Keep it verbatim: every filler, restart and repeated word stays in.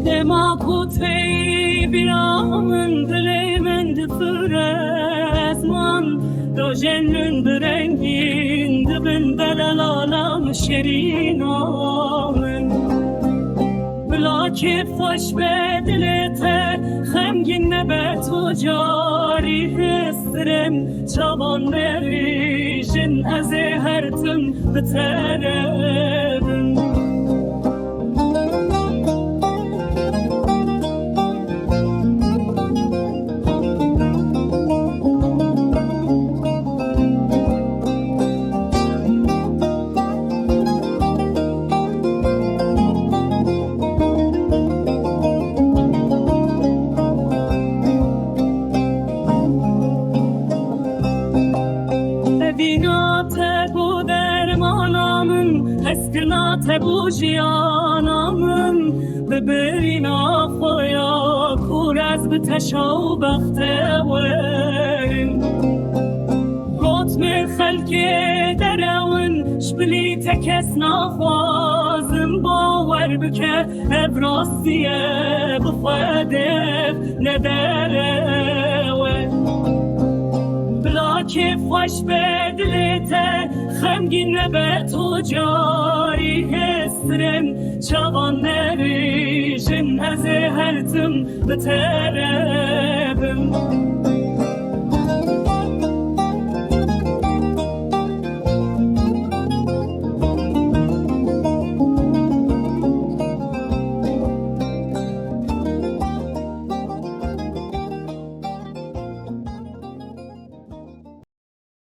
Dema ku tey bîra min, dilê min difire ezman, rojên min bi rengîn dibin, bedelala min, şêrîna min. Bila kêf xweş be dilê te, xemgîn nebe tu carî, histirên çavan me rîjin, ez ê her tim bi te re bim. Evîna te bû dermana min, hezkirina te bû jiyana min. Bi birîna xwe ya kûr ez bi teşa û bexte werin. Got min xelkê derewin, ji bilî te kes naxwazim, bawer bike, ev rastiye, bi Xwedê ne derewe. Bila kêf xweş be dilê te, xemgîn nebe tu carî, histirên çavan me rîjin, ez ê her tim bi te re bim.